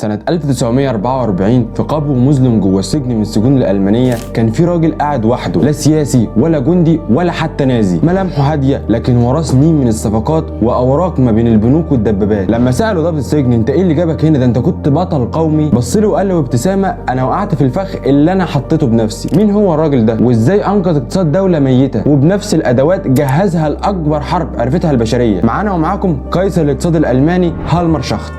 سنة 1944 في قبو مظلم جوه سجن من السجون الألمانية كان في راجل قاعد وحده، لا سياسي ولا جندي ولا حتى نازي، ملامحه هادية لكن وراه سنين من الصفقات وأوراق ما بين البنوك والدبابات. لما سأله ضابط السجن انت ايه اللي جابك هنا، ده انت كنت بطل قومي، بص له وقال له بابتسامة انا وقعت في الفخ اللي انا حطيته بنفسي. مين هو الراجل ده وازاي انقذ اقتصاد دولة ميتة وبنفس الادوات جهزها لأكبر حرب عرفتها البشرية؟ معانا ومعاكم قيصر الاقتصاد الألماني هالمر شاخت.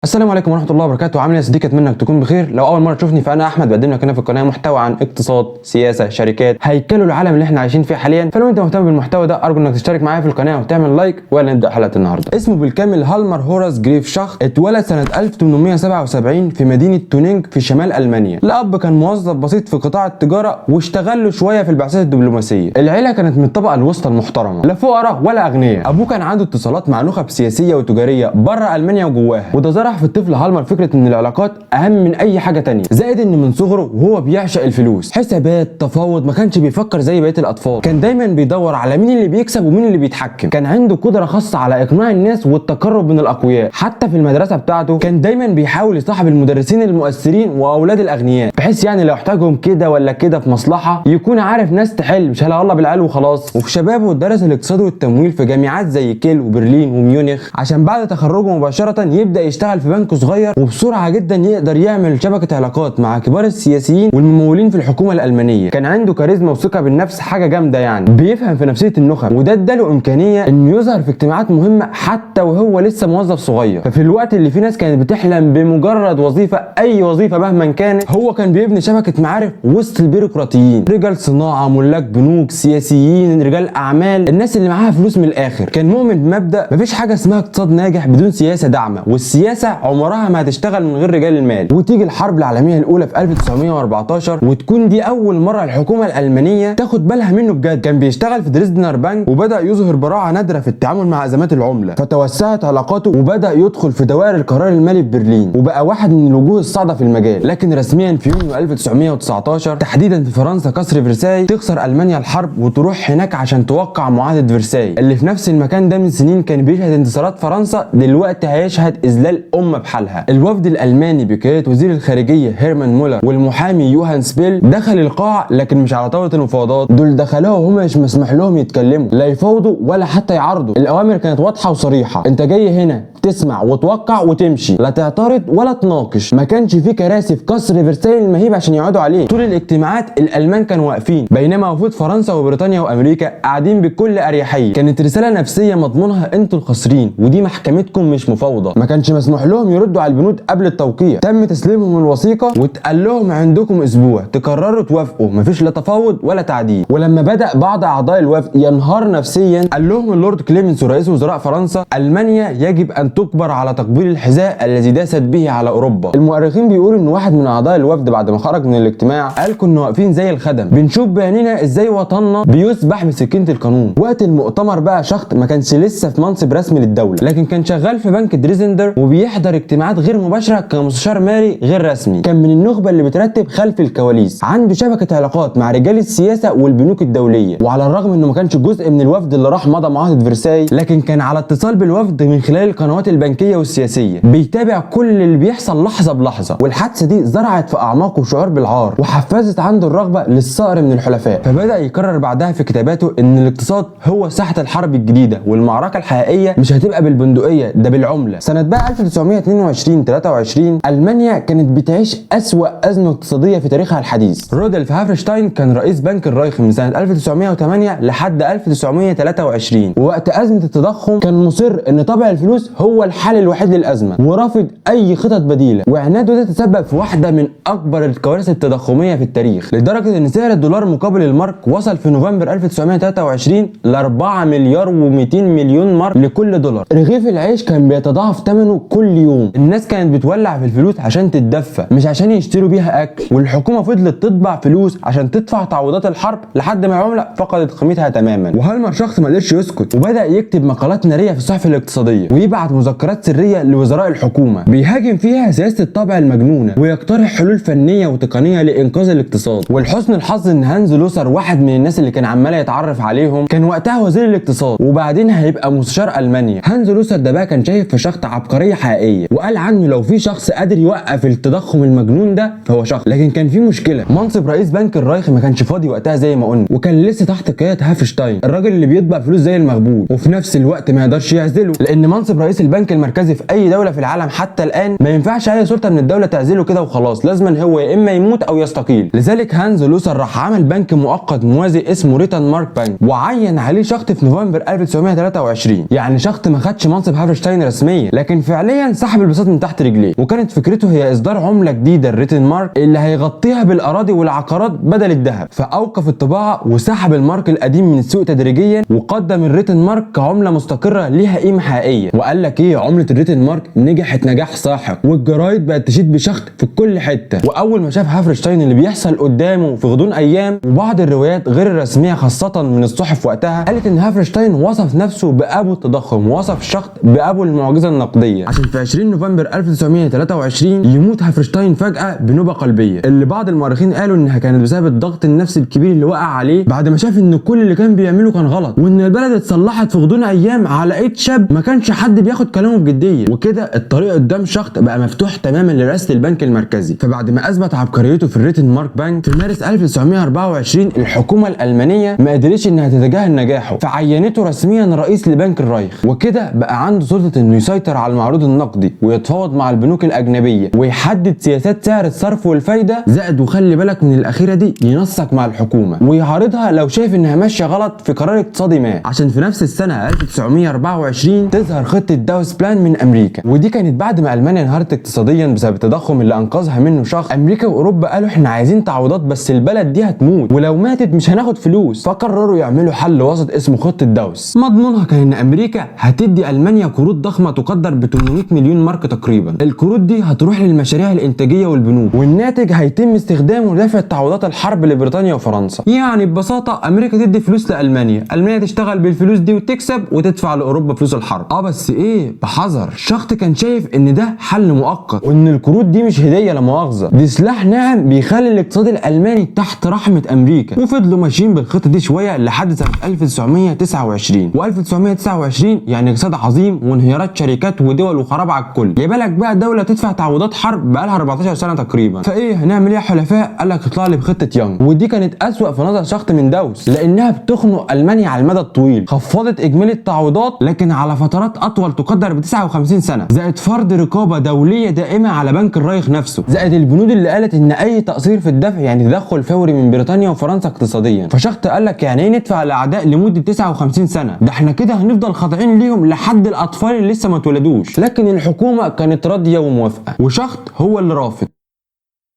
السلام عليكم ورحمة الله وبركاته، عامل ايه يا صديقي؟ اتمنى انك تكون بخير. لو اول مرة تشوفني فانا احمد، بقدم لك هنا في القناة محتوى عن اقتصاد، سياسة، شركات، هيكلوا العالم اللي احنا عايشين فيه حاليا. فلو انت مهتم بالمحتوى ده ارجو انك تشترك معايا في القناة وتعمل like، ويلا نبدا حلقة النهارده. اسمه بالكامل هالمر هوراس جريف شاخت، اتولد سنة 1877 في مدينة تونينج في شمال المانيا. الاب كان موظف بسيط في قطاع التجارة واشتغل له شوية في البعثات الدبلوماسية. العيلة كانت من الطبقة الوسطى المحترمة، لا فقراء ولا اغنياء. ابوه كان عنده اتصالات مع نخب سياسية وتجاريه بره المانيا وجواها، وده زرع في الطفل هالمر فكرة ان العلاقات اهم من اي حاجة تانية. زائد ان من صغره وهو بيعشق الفلوس، حسابات، تفاوض، ما كانش بيفكر زي بقية الاطفال، كان دايما بيدور على مين اللي بيكسب ومين اللي بيتحكم. كان عنده قدره خاصة على اقناع الناس والتقرب من الاقوياء. حتى في المدرسة بتاعته كان دايما بيحاول يصاحب المدرسين المؤثرين واولاد الاغنياء، بحيث يعني لو احتاجهم كده ولا كده في مصلحة يكون عارف ناس تحل، مش هلا الله بالعيال وخلاص. وفي شبابه درس الاقتصاد والتمويل في جامعات زي كيل وبرلين وميونخ، عشان بعد تخرجه مباشرة يبدا يشتغل في بنك صغير، وبسرعة جدا يقدر يعمل شبكة علاقات مع كبار السياسيين والممولين في الحكومة الالمانية. كان عنده كاريزما وثقه بالنفس حاجة جامدة، يعني بيفهم في نفسية النخب، وده اداله امكانية انه يظهر في اجتماعات مهمة حتى وهو لسه موظف صغير. ففي الوقت اللي في ناس كانت بتحلم بمجرد وظيفة، اي وظيفة مهما كانت، هو كان بيبني شبكة معارف وسط البيروقراطيين، رجال صناعة، ملاك بنوك، سياسيين، رجال اعمال، الناس اللي معاها فلوس من الاخر. كان مؤمن بمبدا مفيش حاجة اسمها اقتصاد ناجح بدون سياسة داعمه، والسياسة عمرها ما هتشتغل من غير رجال المال. وتيجي الحرب العالمية الاولى في 1914 وتكون دي اول مرة الحكومة الالمانية تاخد بالها منه بجد. كان بيشتغل في دريسدنر بنك وبدا يظهر براعه نادرة في التعامل مع ازمات العملة، فتوسعت علاقاته وبدا يدخل في دوائر القرار المالي في برلين، وبقى واحد من الوجوه الصاعدة في المجال. لكن رسميا في يونيو 1919 تحديدا في فرنسا قصر فرساي تخسر المانيا الحرب وتروح هناك عشان توقع معاهدة فرساي، اللي في نفس المكان ده من سنين كان بيشهد انتصارات فرنسا، دلوقتي هيشهد اذلال امه بحالها. الوفد الالماني بقيادة وزير الخارجية هيرمان مولر والمحامي يوهان سبيل دخل القاعة، لكن مش على طاولة المفاوضات. دول دخلوها وهم مش مسموح لهم يتكلموا، لا يفاوضوا ولا حتى يعارضوا. الاوامر كانت واضحة وصريحة، انت جاي هنا تسمع وتوقع وتمشي، لا تعترض ولا تناقش. ما كانش في كراسي في قصر فرساي المهيب عشان يقعدوا عليه. طول الاجتماعات الالمان كانوا واقفين، بينما وفود فرنسا وبريطانيا وامريكا قاعدين بكل اريحية. كانت رسالة نفسية مضمونها انتوا الخاسرين ودي محكمتكم مش مفاوضه. ما كانش مسموح لهم يردوا على البنود قبل التوقيع. تم تسليمهم الوثيقة واتقال لهم عندكم اسبوع تقرروا توافقوا، مفيش لا تفاوض ولا تعديل. ولما بدا بعض اعضاء الوفد ينهار نفسيا قال لهم اللورد كليمنس رئيس وزراء فرنسا المانيا يجب ان تجبر على تقبيل الحذاء الذي داست به على اوروبا. المؤرخين بيقولوا ان واحد من اعضاء الوفد بعد ما خرج من الاجتماع قال كنا واقفين زي الخدم بنشوف بعينينا ازاي وطننا بيذبح بسكينة القانون. وقت المؤتمر بقى شخط ما كانش لسه في منصب رسمي للدولة، لكن كان شغال في بنك دريزندر وبيحضر اجتماعات غير مباشرة كمستشار مالي غير رسمي. كان من النخبة اللي بترتب خلف الكواليس، عنده شبكة علاقات مع رجال السياسة والبنوك الدولية. وعلى الرغم انه ما كانش جزء من الوفد اللي راح مضى معاهدة فرساي، لكن كان على اتصال بالوفد من خلال القنوات البنكية والسياسية، بيتابع كل اللي بيحصل لحظة بلحظة. والحادثه دي زرعت في اعماقه شعور بالعار وحفزت عنده الرغبة للثأر من الحلفاء. فبدا يكرر بعدها في كتاباته ان الاقتصاد هو ساحة الحرب الجديدة والمعركة الحقيقية مش هتبقى بالبندقيه، ده بالعملة. سنة بقى 1922 23 المانيا كانت بتعيش اسوأ ازمة اقتصادية في تاريخها الحديث. رودولف هافرشتاين كان رئيس بنك الرايخ من سنة 1908 لحد 1923، ووقت ازمة التضخم كان مصر ان طبع الفلوس هو الحل الوحيد للازمة ورافض اي خطط بديله. وعناده ده تسبب في واحدة من اكبر الكوارث التضخميه في التاريخ، لدرجة ان سعر الدولار مقابل المارك وصل في نوفمبر 1923 ل 4 مليار و200 مليون مارك لكل دولار. رغيف العيش كان بيتضاعف ثمنه كل يوم. الناس كانت بتولع في الفلوس عشان تتدفى مش عشان يشتروا بيها اكل، والحكومة فضلت تطبع فلوس عشان تدفع تعويضات الحرب لحد ما العملة فقدت قيمتها تماما. وهالمر شخص ما قدرش يسكت وبدا يكتب مقالات نارية في الصحف الاقتصادية ويبعت مذكرات سرية لوزراء الحكومة بيهاجم فيها سياسة الطبع المجنونة ويقترح حلول فنية وتقنية لانقاذ الاقتصاد. ولحسن الحظ ان هانز لوثر واحد من الناس اللي كان عمال يتعرف عليهم كان وقتها وزير الاقتصاد وبعدين هيبقى مستشار المانيا. هانز لوثر ده بقى كان شايف في شخط عبقرية حقيقية. حقيقية، وقال عنه لو في شخص قادر يوقف التضخم المجنون ده فهو شخص. لكن كان في مشكلة، منصب رئيس بنك الرايخ ما كانش فاضي وقتها زي ما قلنا، وكان لسه تحت قيادة هافرشتاين الراجل اللي بيطبع فلوس زي المغبول، وفي نفس الوقت ما يقدرش يعزله، لان منصب رئيس البنك المركزي في اي دولة في العالم حتى الان ما ينفعش اي سلطة من الدولة تعزله كده وخلاص، لازما هو يا اما يموت او يستقيل. لذلك هانز لوثر راح عمل بنك مؤقت موازي اسمه ريتنمارك بنك، وعين عليه شخت في نوفمبر 1923. يعني شخت ما خدش منصب هافرشتاين رسميا، لكن فعليا سحب البساط من تحت رجليه. وكانت فكرته هي اصدار عمله جديدة الريتنمارك اللي هيغطيها بالاراضي والعقارات بدل الذهب. فاوقف الطباعة وسحب المارك القديم من السوق تدريجيا، وقدم الريتنمارك كعمله مستقره ليها قيمة حقيقية. وقال لك ايه، عمله الريتنمارك نجحت نجاح ساحق، والجرايد بقت تشيد بشخت في كل حتة. واول ما شاف هافرشتاين اللي بيحصل قدامه في غضون ايام، وبعض الروايات غير الرسمية خاصة من الصحف وقتها قالت ان هافرشتاين وصف نفسه بابو التضخم، ووصف شخت بابو المعجزة النقدية، عشان في 20 نوفمبر 1923 يموت هافرشتاين فجاة بنوبه قلبية، اللي بعض المؤرخين قالوا انها كانت بسبب الضغط النفسي الكبير اللي وقع عليه بعد ما شاف ان كل اللي كان بيعمله كان غلط، وان البلد اتصلحت في غضون ايام على ايد شاب ما كانش حد بياخد كلامه بجدية. وكده الطريق قدام شخت بقى مفتوح تماما لرئاسة البنك المركزي. فبعد ما اثبت عبقريته في الريتنمارك بانك في مارس 1924، الحكومة الالمانية ما قدرتش انها تتجاهل نجاحه، فعينته رسميا رئيس لبنك الرايخ. وكده بقى عنده سلطة انه يسيطر على المعروض النقدي ويتفاوض مع البنوك الاجنبية ويحدد سياسات سعر الصرف والفايده، زائد وخلي بالك من الاخيرة دي، ينسق مع الحكومة ويعارضها لو شايف انها ماشية غلط في قرار اقتصادي ما. عشان في نفس السنة 1924 تظهر خطه داوس plan من امريكا، ودي كانت بعد ما المانيا انهارت اقتصاديا بسبب التضخم اللي انقذها منه شخص. امريكا واوروبا قالوا احنا عايزين تعويضات بس البلد دي هتموت، ولو ماتت مش هناخد فلوس، فقرروا يعملوا حل وسط اسمه خطه داوس. مضمونها كان ان امريكا هتدي المانيا قروض ضخمة تقدر ب 800 مليون مارك تقريبا. القروض دي هتروح للمشاريع الانتاجية والبنوك، والناتج هيتم استخدامه لدفع تعويضات الحرب لبريطانيا وفرنسا. يعني ببساطة امريكا تدي فلوس لالمانيا، المانيا تشتغل بالفلوس دي وتكسب وتدفع لاوروبا فلوس الحرب. بس ايه، بحذر. شخت كان شايف ان ده حل مؤقت، وان القروض دي مش هديه لا مؤاخذة، دي سلاح ناعم بيخلي الاقتصاد الالماني تحت رحمه امريكا. وفضلوا ماشيين بالخطة دي شوية لحد سنة 1929. و1929 يعني اقتصاد عظيم وانهيارات شركات ودول وخراب على الكل. يا بالك بقى دولة تدفع تعويضات حرب بقالها 14 سنة تقريبا. فايه هنعمل ايه يا حلفاء؟ قال لك اطلع لي بخطه يانج، ودي كانت اسوأ في نظر شخت من داوس، لانها بتخنق المانيا على المدى الطويل. خفضت اجمالي التعويضات لكن على فترات اطول تقدر ب 59 سنة، زائد فرض رقابه دولية دائمة على بنك الرايخ نفسه، زائد البنود اللي قالت ان اي تقصير في الدفع يعني تدخل فوري من بريطانيا وفرنسا اقتصاديا. فشخت قال لك يعني ايه ندفع الاعداء لمدة 59 سنة؟ ده احنا كده هنفضل خاضعين ليهم لحد الاطفال اللي لسه ما اتولدوش. لكن الحكومة كانت راضية وموافقه، وشخت هو اللي رافض.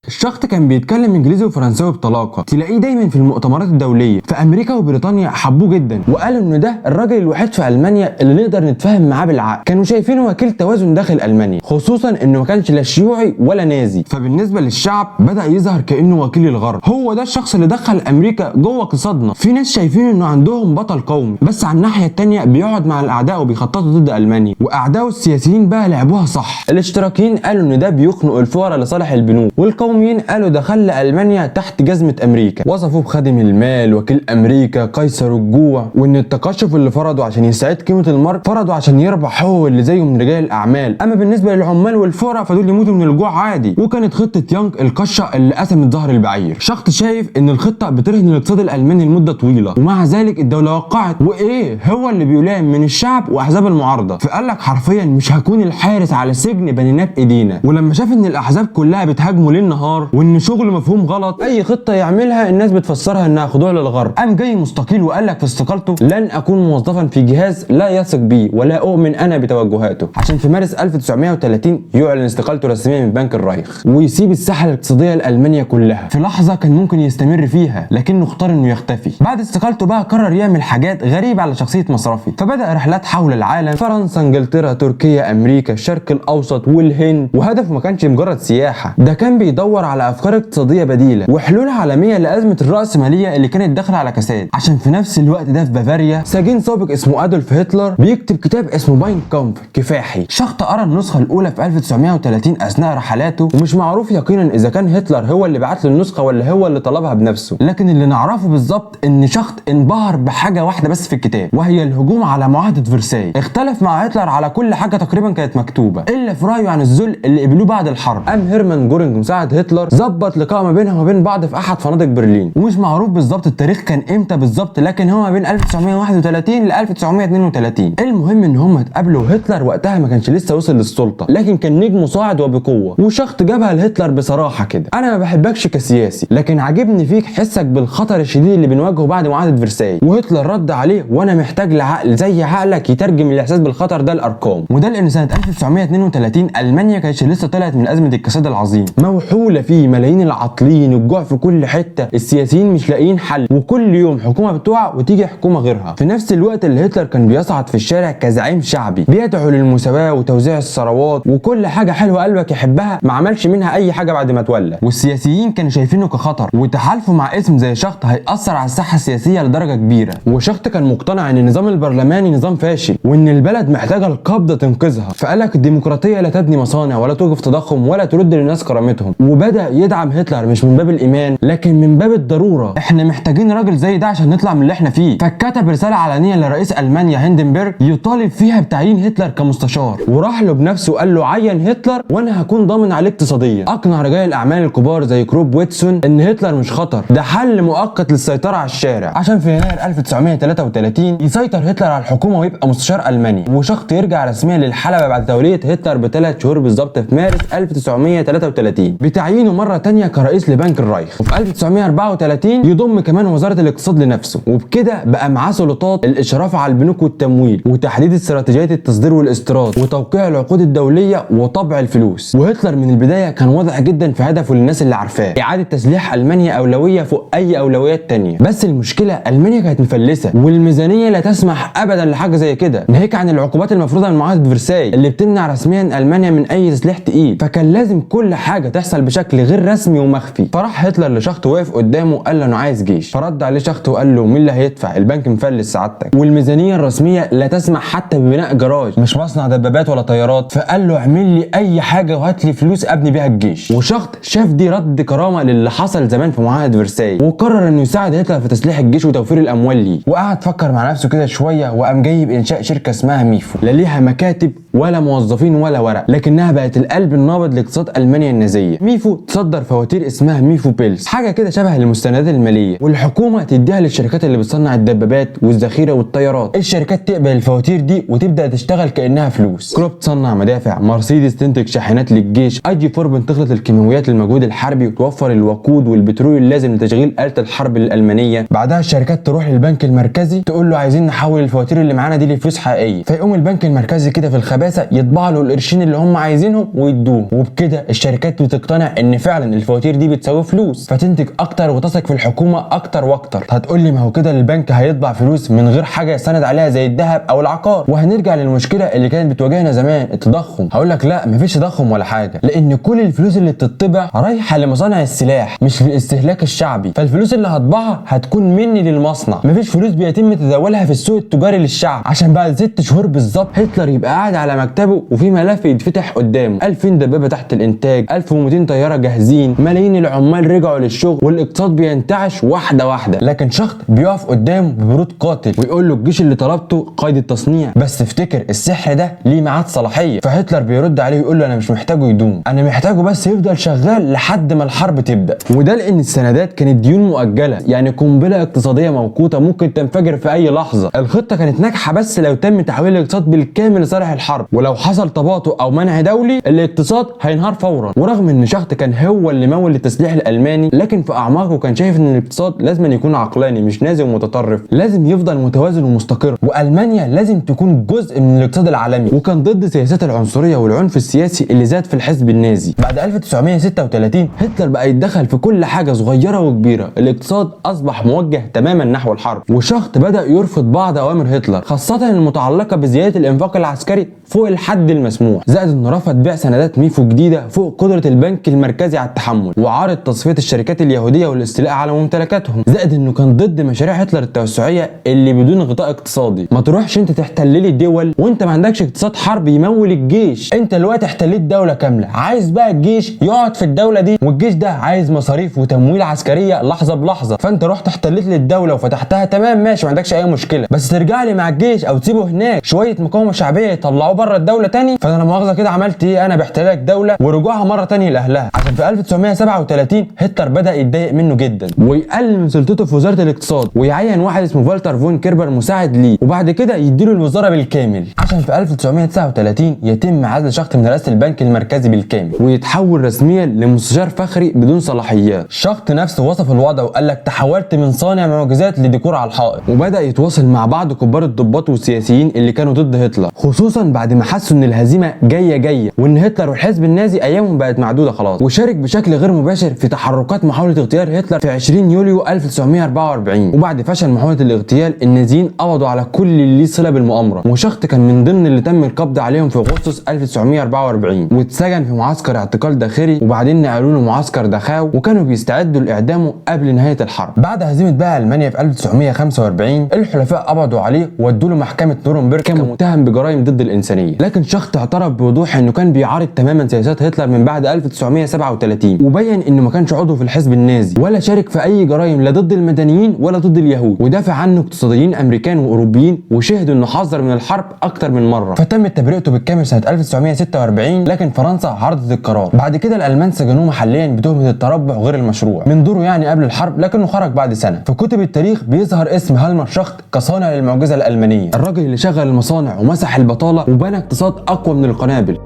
الشخت كان بيتكلم انجليزي وفرنساوي بطلاقه، تلاقيه دايما في المؤتمرات الدولية. في امريكا وبريطانيا حبوه جدا، وقالوا ان ده الراجل الوحيد في المانيا اللي نقدر نتفاهم معاه بالعقل. كانوا شايفينه وكيل توازن داخل المانيا، خصوصا انه ما كانش لا شيوعي ولا نازي. فبالنسبه للشعب بدا يظهر كانه وكيل الغرب، هو ده الشخص اللي دخل امريكا جوه اقتصادنا. في ناس شايفين انه عندهم بطل قومي، بس على الناحية الثانية بيقعد مع الاعداء وبيخططوا ضد المانيا. واعدائه السياسيين بقى لعبوها صح. الاشتراكيين قالوا ان ده بيخنق الفقراء لصالح البنوك، والقوميين قالوا ده خلى المانيا تحت جزمه امريكا. وصفوه بخادم المال، وكيل امريكا، قيصر الجوع، وان التقشف اللي فرضه عشان يستعيد قيمة المارك فرضه عشان يربح هو اللي زيه من رجال الاعمال. اما بالنسبة للعمال والفقراء فدول يموتوا من الجوع عادي. وكانت خطه يانج القشه اللي قسمت ظهر البعير. شخت شايف ان الخطة بترهن الاقتصاد الالماني لمدة طويلة، ومع ذلك الدولة وقعت، وايه هو اللي بيلام من الشعب واحزاب المعارضة. فقال لك حرفيا مش هكون الحارس على سجن بنيناه بايدينا. ولما شاف ان الاحزاب كلها بتهاجمه ليل نهار، وان شغله مفهوم غلط، اي خطه يعملها الناس بتفسرها انها خضوع للغرب، قام جاي مستقيل وقال لك في استقالته لن اكون موظفا في جهاز لا يثق بي ولا اؤمن انا بتوجهاته. عشان في مارس 1930 يعلن استقالته رسميا من بنك الرايخ ويسيب الساحة الاقتصادية لالمانيا كلها. في لحظة كان ممكن يستمر فيها، لكنه اختار انه يختفي. بعد استقالته بقى قرر يعمل حاجات غريبة على شخصية مصرفي، فبدا رحلات حول العالم، فرنسا، انجلترا، تركيا، امريكا، الشرق الاوسط والهند. وهدفه ما كانش مجرد سياحة، ده كان بيدور بيدور على افكار اقتصادية بديله وحلول عالمية لازمه الراسمالية اللي كانت داخله على كساد. عشان في نفس الوقت ده في بافاريا سجين سابق اسمه ادولف هتلر بيكتب كتاب اسمه ماين كامف كفاحي. شاخت قرا النسخة الاولى في 1930 اثناء رحلاته، ومش معروف يقينا اذا كان هتلر هو اللي بعت له النسخة ولا هو اللي طلبها بنفسه، لكن اللي نعرفه بالظبط ان شاخت انبهر بحاجة واحدة بس في الكتاب، وهي الهجوم على معاهدة فرساي. اختلف مع هتلر على كل حاجة تقريبا كانت مكتوبة الا في رايه عن الذل اللي قبلوه بعد الحرب. قام هيرمان جورينج مساعد هتلر ظبط لقاء ما بينهم وبين بعض في احد فنادق برلين، ومش معروف بالظبط التاريخ كان امتى بالظبط، لكن هو ما بين 1931 ل 1932. المهم ان هم اتقابلوا، هتلر وقتها ما كانش لسه وصل للسلطة لكن كان نجمه صاعد وبقوة، وشخط جابها لهتلر بصراحة كده: انا ما بحبكش كسياسي لكن عاجبني فيك حسك بالخطر الشديد اللي بنواجهه بعد معاهدة فرساي. وهتلر رد عليه: وانا محتاج لعقل زي عقلك يترجم الاحساس بالخطر ده لارقام. وده لان سنة 1932 المانيا كانتش لسه طلعت من ازمة الكساد العظيم، موحوله فيه ملايين العاطلين، الجوع في كل حتة، السياسيين مش لاقيين حل، وكل يوم حكومة بتقع وتيجي حكومة غيرها. في نفس الوقت اللي هتلر كان بيصعد في الشارع كزعيم شعبي بيدعو للمساواه وتوزيع الثروات وكل حاجة حلوة قلبك يحبها، ما عملش منها اي حاجة بعد ما تولى، والسياسيين كانوا شايفينه كخطر وتحالفوا مع اسم زي شخت هيأثر على الساحة السياسية لدرجة كبيرة. وشخت كان مقتنع ان النظام البرلماني نظام فاشل وان البلد محتاجه القبضة تنقذها، فقال لك الديمقراطية لا تبني مصانع ولا توقف تضخم ولا ترد للناس كرامتهم. وبدا يدعم هتلر مش من باب الايمان لكن من باب الضرورة، احنا محتاجين راجل زي ده عشان نطلع من اللي احنا فيه. فكتب رسالة علنية لرئيس المانيا هندنبرج يطالب فيها بتعيين هتلر كمستشار، وراح له بنفسه وقال له عين هتلر وانا هكون ضامن عليه اقتصاديا. اقنع رجال الاعمال الكبار زي كروب ويتسون ان هتلر مش خطر، ده حل مؤقت للسيطرة على الشارع، عشان في يناير 1933 يسيطر هتلر على الحكومة ويبقى مستشار الماني. وشخت يرجع رسميا للحلبه بعد توليه هتلر ب3 شهور بالظبط في مارس 1933 بتعيينه مرة تانية كرئيس لبنك الرايخ. وفي 1934 يضم كمان وزارة الاقتصاد لنفسه، وبكده بقى معاه سلطات الاشراف على البنوك والتمويل وتحديد استراتيجيات التصدير والاستيراد وتوقيع العقود الدولية وطبع الفلوس. وهتلر من البداية كان واضح جدا في هدفه للناس اللي عارفاه: اعاده تسليح المانيا اولوية فوق اي اولويات تانية. بس المشكلة المانيا كانت مفلسه والميزانيه لا تسمح ابدا لحاجة زي كده، ناهيك عن العقوبات المفروضة من معاهدة فرساي اللي بتمنع رسميا المانيا من اي تسليح تقيل، فكان لازم كل حاجة تحصل بشكل غير رسمي ومخفي. فراح هتلر لشخت واقف قدامه وقال له انا عايز جيش، فرد عليه شخت وقال له مين اللي هيدفع؟ البنك مفلس سعادتك، والميزانيه الرسمية لا تسمح حتى ببناء جراج، مش مصنع دبابات ولا طيارات. فقال له اعمل لي اي حاجة وهات لي فلوس ابني بيها الجيش. وشخت شاف دي رد كرامة للي حصل زمان في معاهدة فرساي، وقرر انه يساعد هتلر في تسليح الجيش وتوفير الاموال ليه. وقعد فكر مع نفسه كده شوية وقام جايب انشاء شركة اسمها ميفو، لا ليها مكاتب ولا موظفين ولا ورق، لكنها بقت القلب النابض لاقتصاد المانيا النازية. ميفو تصدر فواتير اسمها ميفو بيلز، حاجة كده شبه المستندات المالية، والحكومة تديها للشركات اللي بتصنع الدبابات والذخيره والطيارات. الشركات تقبل الفواتير دي وتبدا تشتغل كانها فلوس. كروب تصنع مدافع، مرسيدس تنتج شاحنات للجيش، اي جي فوربن تخلط الكيماويات للمجهود الحربي وتوفر الوقود والبترول اللازم لتشغيل آلة الحرب الألمانية. بعدها الشركات تروح للبنك المركزي تقول له عايزين نحول الفواتير اللي معانا دي لفلوس حقيقية، فيقوم البنك المركزي كده في الخباثه يطبع له القرشين اللي هم عايزينهم ويدوه. وبكده الشركات بتقتنع ان فعلا الفواتير دي بتساوي فلوس، فتنتج اكتر وتثق في الحكومة اكتر واكتر. هتقول لي ما هو كده البنك هيطبع فلوس من غير حاجة يستند عليها زي الذهب او العقار، وهنرجع للمشكلة اللي كانت بتواجهنا زمان، التضخم. هقول لك لا، مفيش تضخم ولا حاجة، لان كل الفلوس اللي بتطبع رايحة لمصانع السلاح مش للاستهلاك الشعبي، فالفلوس اللي هطبعها هتكون مني للمصنع، مفيش فلوس بيتم تداولها في السوق التجاري للشعب. عشان بعد 6 شهور بالظبط هتلر يبقى قاعد على مكتبه وفي ملف يتفتح قدامه: 2000 دبابة تحت الانتاج، 1200 طيارة جاهزين، ملايين العمال رجعوا للشغل، والاقتصاد بينتعش واحدة واحدة. لكن شخت بيقف قدامه ببرود قاتل ويقول له الجيش اللي طلبته قيد التصنيع، بس افتكر السحر ده ليه ميعاد صلاحية. فهتلر بيرد عليه ويقول له انا مش محتاجه يدوم، انا محتاجه بس يفضل شغال لحد ما الحرب تبدا. وده لان السندات كانت ديون مؤجلة، يعني قنبلة اقتصادية موقوته ممكن تنفجر في اي لحظة. الخطة كانت ناجحة بس لو تم تحويل الاقتصاد بالكامل لصالح الحرب، ولو حصل تباطؤ او منع دولي الاقتصاد هينهار فورا. ورغم ان شخت كان هو اللي مول التسليح الالماني، لكن في اعماقه كان شايف ان الاقتصاد لازم يكون عقلاني مش نازي ومتطرف، لازم يفضل متوازن ومستقر، والمانيا لازم تكون جزء من الاقتصاد العالمي. وكان ضد سياسات العنصرية والعنف السياسي اللي زاد في الحزب النازي. بعد 1936 هتلر بقى يتدخل في كل حاجة صغيرة وكبيره، الاقتصاد اصبح موجه تماما نحو الحرب. وشخت بدا يرفض بعض اوامر هتلر، خاصة المتعلقة بزيادة الانفاق العسكري فوق الحد المسموح، زائد انه رفض بيع سندات ميفو جديدة فوق قدره البنك المركزي المركزي على التحمل، وعارض تصفية الشركات اليهودية والاستيلاء على ممتلكاتهم، زائد انه كان ضد مشاريع هتلر التوسعيه اللي بدون غطاء اقتصادي. ما تروحش انت تحتل لي دول وانت ما عندكش اقتصاد حرب يمول الجيش. انت دلوقتي احتليت دولة كاملة، عايز بقى الجيش يقعد في الدولة دي، والجيش ده عايز مصاريف وتمويل عسكرية لحظة بلحظة، فانت رحت احتليت لي الدولة وفتحتها، تمام ماشي ما عندكش اي مشكلة، بس ترجع لي مع الجيش او تسيبه هناك شوية مقاومة شعبية يطلعوه بره الدولة تاني. فانا لا مؤاخذة كده عملت ايه انا باحتلالك دولة ورجوعها مرة تانية لاهلها؟ عشان في 1937 هتلر بدا يتضايق منه جدا ويقلل من سلطته في وزارة الاقتصاد، ويعين واحد اسمه فالتر فون كيربر مساعد ليه، وبعد كده يديله الوزارة بالكامل. عشان في 1939 يتم عزل شخت من رئاسة البنك المركزي بالكامل، ويتحول رسميا لمستشار فخري بدون صلاحيات. شخت نفسه وصف الوضع وقال لك تحولت من صانع معجزات لديكور على الحائط، وبدا يتواصل مع بعض كبار الضباط والسياسيين اللي كانوا ضد هتلر، خصوصا بعد ما حسوا ان الهزيمة جاية وان هتلر والحزب النازي ايامهم بقت معدودة خلاص. وشارك بشكل غير مباشر في تحركات محاولة اغتيال هتلر في 20 يوليو 1944. وبعد فشل محاولة الاغتيال النازيين قبضوا على كل اللي ليه صله بالمؤامره، وشخت كان من ضمن اللي تم القبض عليهم في اغسطس 1944، واتسجن في معسكر اعتقال داخلي، وبعدين نقلوا له معسكر دخاو، وكانوا بيستعدوا لاعدامه قبل نهاية الحرب. بعد هزيمة بقى المانيا في 1945 الحلفاء قبضوا عليه وودوا له محكمة نورنبرج كمتهم بجرائم ضد الانسانية. لكن شخت اعترف بوضوح انه كان بيعارض تماما سياسات هتلر من بعد 1937، وبين انه ما كانش عضو في الحزب النازي ولا شارك في اي جرائم لا ضد المدنيين ولا ضد اليهود، ودافع عنه اقتصاديين امريكان واوروبيين، وشهدوا انه حذر من الحرب اكتر من مرة. فتمت تبرئته بالكامل سنة 1946، لكن فرنسا عرضت القرار. بعد كده الالمان سجنوه محليا بتهمه التربع غير المشروع من دوره يعني قبل الحرب، لكنه خرج بعد سنة. في كتب التاريخ بيظهر اسم هالمر شخت كصانع للمعجزه الالمانية، الراجل اللي شغل المصانع ومسح البطالة وبنى اقتصاد اقوى من القنابل.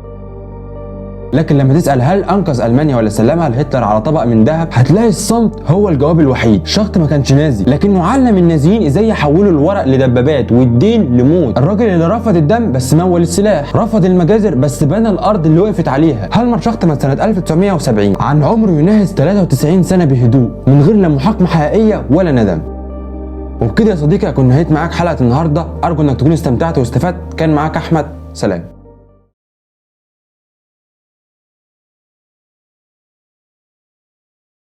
لكن لما تسأل هل أنقذ ألمانيا ولا سلمها لهتلر على طبق من ذهب، هتلاقي الصمت هو الجواب الوحيد. شخت ما كانش نازي، لكنه علم النازيين ازاي يحولوا الورق لدبابات والدين لموت. الراجل اللي رفض الدم بس مول السلاح، رفض المجازر بس بنى الأرض اللي وقفت عليها. هالمر شخت من سنة 1970 عن عمر يناهز 93 سنة بهدوء، من غير لا محاكمة حقيقية ولا ندم. وبكده يا صديقي أكون نهيت معاك حلقة النهاردة. أرجو إنك تكون استمتعت واستفدت. كان معاك أحمد، سلام.